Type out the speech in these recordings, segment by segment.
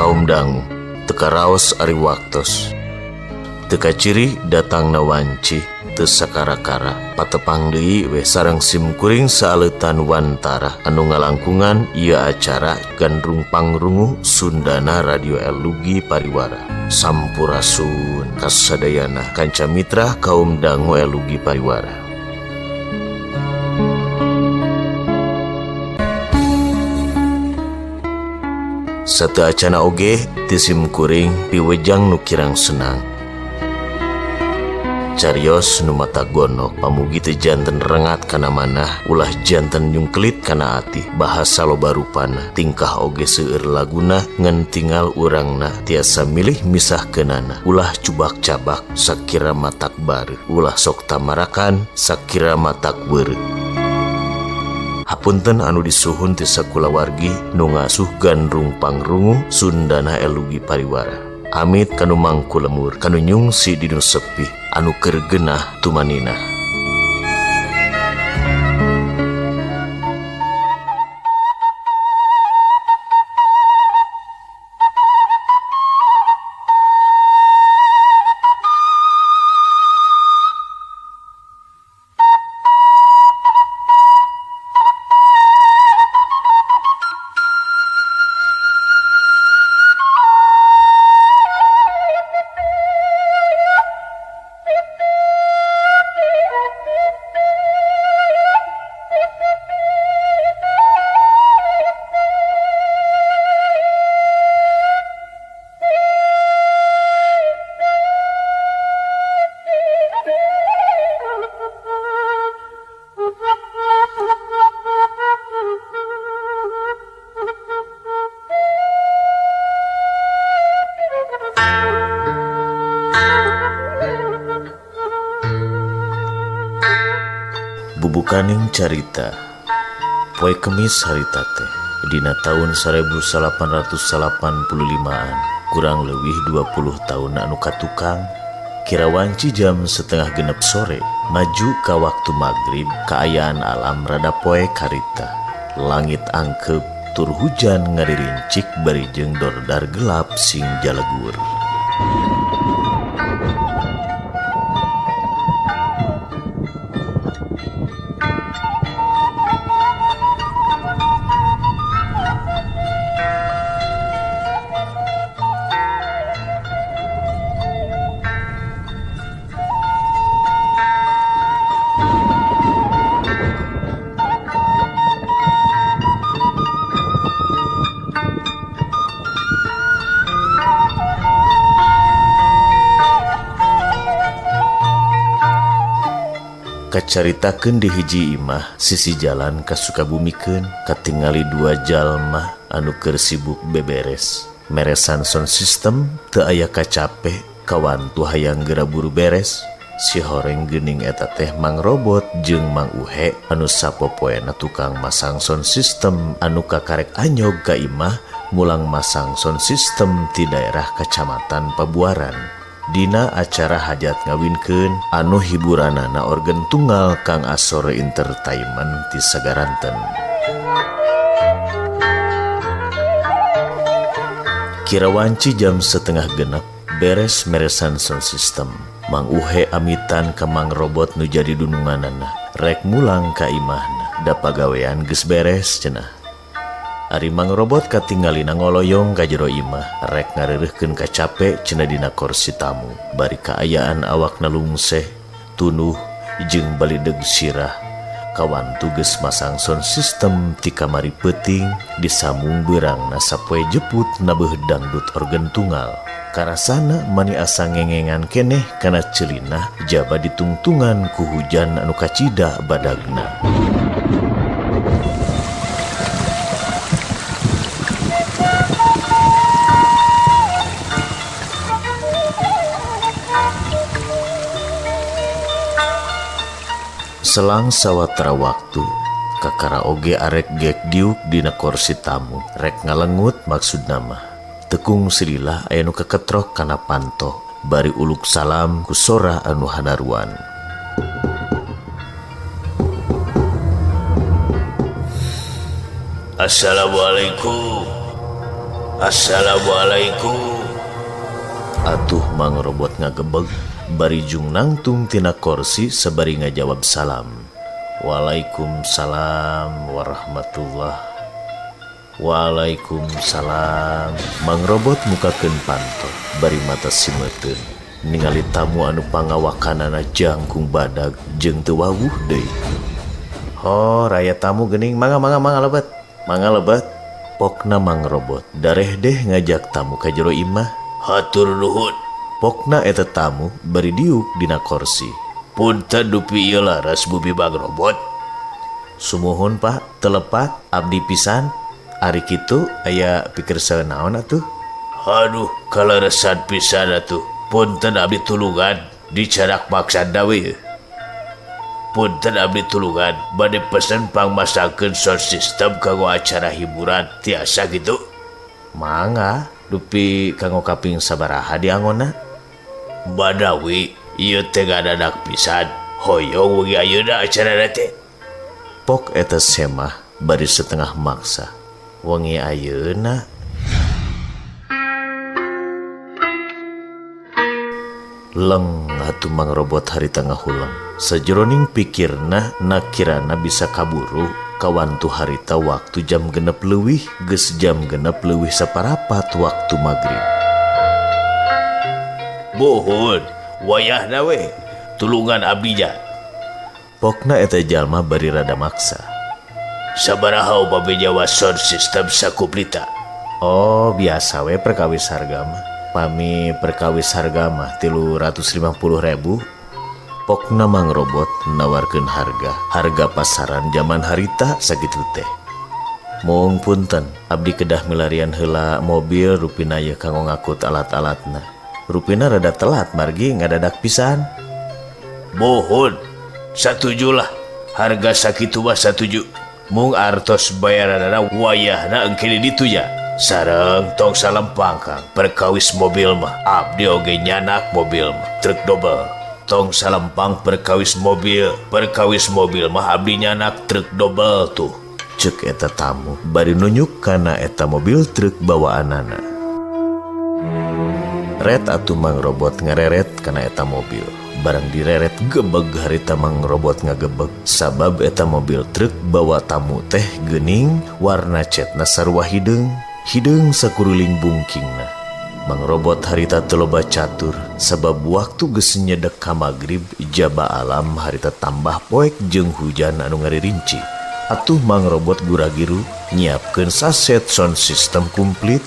Kaum dangu teu karaos ari waktos. Teu kaciri datangna wanci teu sakara-kara patepang deui we sareng simkuring saaleutan wantara anu ngalangkungan ieu acara Gandrung Pangrungu Sundana Radio Ellugi Pariwara. Sampurasun kasadayana kanca mitra kaum dangu Ellugi Pariwara. Sateuacana oge ti simkuring piwejang nu kirang senang. Carios nu mata gonok pamugi teu janten rengat kana manah ulah janten nyungkelit kana ati bahasa loba rupana tingkah oge seueur laguna ngan tingal urangna tiasa milih misahkeunana ulah cubak-cabak sakira matak bareuh ulah sok tamarakan sakira matak weureuh. Hapunten anu disuhun ti sakulawargi nu ngasuh Gandrung Pangrungu Sundana Ellugi Pariwara. Amit kanu mangku lemur kanu nyungsi di nu sepi anu keur genah tumaninah. Bubukaning carita poe Kemis harita teh dina taun 1885-an kurang leuwih 20 tahun anu katukang kira wanci jam 5:30 sore maju ka waktu magrib kaayaan alam rada poe karita langit angkep tur hujan ngaririncik bari jeung dordar gelap sing jalegur. Kacaritakeun di hiji imah sisi jalan ka Sukabumikeun katingali dua jalma anu keur sibuk beberes meresan sound system teu aya kacape kawantu hayang geura buru beres si horeng geuning eta teh Mang Robot jeung Mang Uhe anu sapopoena tukang masang sound system anu kakarek anyog ka imah mulang masang sound system ti daerah Kacamatan Pabuaran. Dina acara hajat ngawinkeun anu hiburanana organ tunggal Kang Asore Entertainment ti Sagaranten. Kira wanci jam 5:30 beres meresan sound system. Mang Uhe amitan ka Mang Robot nu jadi dununganana rek mulang ka imahna da pagawean geus beres cenah. Ari Mang Robot katingalina ngoloyong ka jero imah rek ngareureurkeun kacape cenah dina kursi tamu bari kaayaan awakna lungseh tunuh jeung balideg sirah kawantu geus masang sound system ti kamari peuting disambung beurangna sapoe jeput nabeuh dangdut organ tunggal karasana mani asa ngengengan keneh kana celinah jaba ditungtungan ku hujan anu kacida badagna. Selang sawatara waktu, kakara oge arek gek diuk dina kursi tamu, rek ngalengut maksudna mah. Tekung sililah aya nu keketrok kana panto, bari uluk salam ku sora anu hanaruan. Assalamualaikum. Assalamualaikum. Atuh Mang Robot ngagebeg bari jung nangtung tina korsi sabari ngajawab salam. Waalaikumsalam warahmatullah. Waalaikumsalam. Mang Robot mukakeun panto bari mata simeuteuh ningali tamu anu pangawakanana jangkung badag jeung teu wawuh deui. Oh, raya tamu geuning, mangga mangga mangga lebet. Mangga lebet. Pokna Mang Robot dareh deh ngajak tamu ka jero imah. Hatur nuhun. Pokna eta tamu bari diuk dina korsi. Punten dupi ieu laras bumi Mang Robot. Sumuhun Pak, telepat abdi pisan. Ari kitu aya pikir naon atuh? Aduh, kaleresan pisan atuh. Punten abdi tulungan dicarak maksana we. Punten abdi tulungan bade pesen pangmasangkeun sound system kanggo acara hiburan tiasa gitu. Mangga, dupi kanggo kaping sabaraha dianggona? Badawi ieu teh ngadadak pisan. Hoyong wengi ayeuna acarana teh. Pok eta semah bari setengah maksa. Wengi ayeuna. Leng atuh Mang Robot harita ngahuleng. Sajeroning pikirna nakirana bisa kaburu kawantu harita waktu jam 6 leuwih geus jam 6 leuwih saparapat waktu magrib. Muhun, wayahna we tulungan abdi nya. Pokna eta jalma bari rada maksa. Sabaraha upami nyawa sound system sakuplita? Oh, biasa we perkawis harga mah. Pami perkawis harga mah 350.000. Pokna Mang Robot nawarkeun harga, harga pasaran zaman harita sakitu teh. Mung punten, abdi kedah milarian heula mobil rupina ye kanggo ngakut alat-alatna. Rupina rada telat margi ngadadak pisan. Muhun, satujulah harga sakitu mah satuju. Mung artos bayaranana wayahna engke di ditu nya. Sareng tong salempang Kang, perkawis mobil mah abdi oge nyanak mobil mah truk dobel. Tong salempang perkawis mobil, perkawis mobil mah abdi nyanak truk dobel tuh. Cek eta tamu bari nunjuk kana eta mobil truk bawaanana. Ret atuh Mang Robot ngareret kana eta mobil. Barang direret gebeg harita Mang Robot ngagebeg sabab eta mobil truk bawa tamu teh geuning warna cetna sarua hideung, hideung sakuriling bungkingna. Mang Robot harita teu loba catur sabab waktu geus nyedek ka magrib jaba alam harita tambah poek jeung hujan anu ngaririnci. Atuh Mang Robot gura-giru nyiapkeun saset sound system komplit.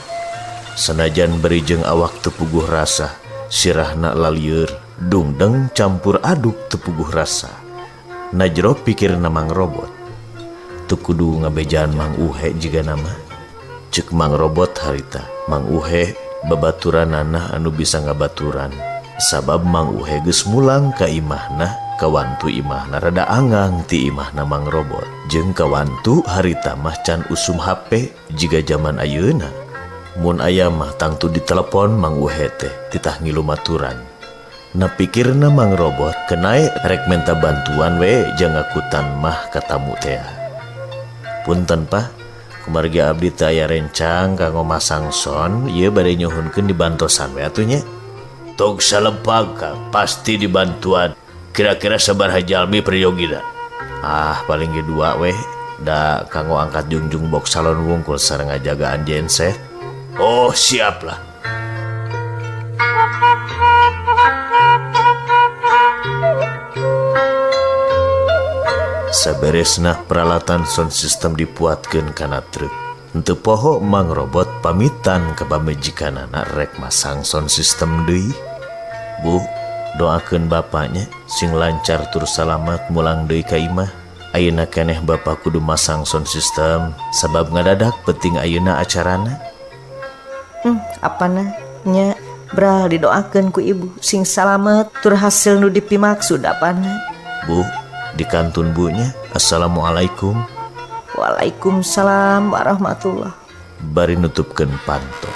Sanajan bari jeung awak teu puguh rasa, sirahna lalieur, dungdeng campur aduk teu puguh rasa. Najro pikirna Mang Robot, teu kudu ngabejaan Mang Uhe jiga nama. Ceuk Mang Robot harita, Mang Uhe babaturanana anu bisa ngabaturan. Sabab Mang Uhe geus mulang ka imahna, kawantu imahna rada angang ti imahna Mang Robot. Jeung kawantu harita mah can usum HP jiga jaman ayeuna. Mun aya mah tangtu ditelepon Mang Uhe teh titah ngilu maturan. Na pikirna Mang Robot kenae rek menta bantuan we jangakutan mah ka tamu tea. Punten Pak, kumargi abdi teh aya rencang kanggo masang sound, ieu bade nyuhunkeun dibantosan we atuh nya. Tong salempang Kang, pasti dibantuan. Kira-kira sabaraha jalmi priyogina? Ah, paling ge 2 we. Da kanggo angkat jungjung box salon wungkul sareng ngajagaan genset. Oh, siap lah. Saberesna peralatan sound system dipuatkeun kana truk. Henteu poho Mang Robot pamitan ka pamajikanana rek masang sound system deui. Bu, doakeun bapaknya sing lancar tur salamat mulang deui ka imah. Ayeuna keneh bapak kudu masang sound system sabab ngadadak penting ayeuna acarana. Apana nya bral didoakeun ku ibu sing salamet tur hasil nu dipimaksud apana. Bu, dikantun bunya. Assalamualaikum. Waalaikumsalam warahmatullah. Bari nutupkeun panto.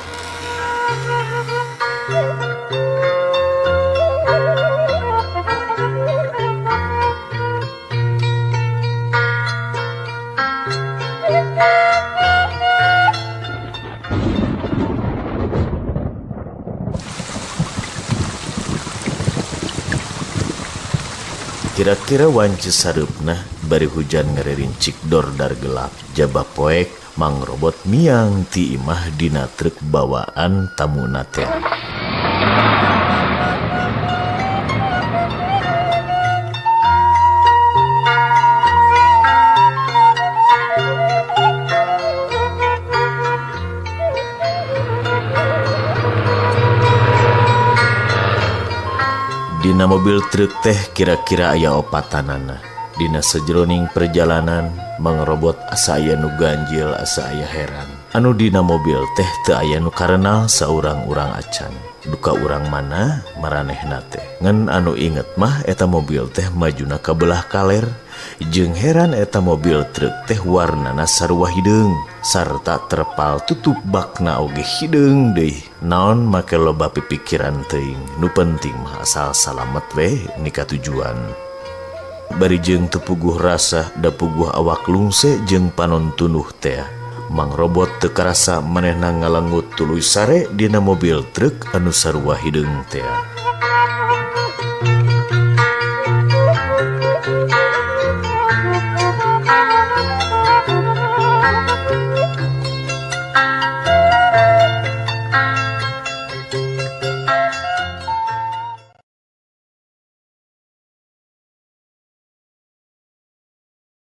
Kira-kira wanci sareupna bari hujan ngarerincik dordar gelap. Jaba poek Mang Robot miang ti imah dina truk bawaan tamuna teh. Dina mobil truk teh kira-kira aya opatanana. Dina sajeroning perjalanan Mang Robot asa aya nu ganjil asa aya heran. Anu dina mobil teh teu aya nu karenal saurang-urang acan. Duka urang mana maranehna teh. Ngan anu inget mah eta mobil teh majuna ka belah kaler. Jeung heran eta mobil truk teh warnana sarua hideung sarta terpal tutup bakna oge hideung deui. Naon make loba pipikiran teuing, nu penting mah asal salamet we ni ka tujuan. Bari jeung teu puguh rasa da puguh awak lungse jeung panon tunduh teh. Mang Robot teu karasa manehna ngalengut tuluy sare dina mobil truk anu sarua hideung teh.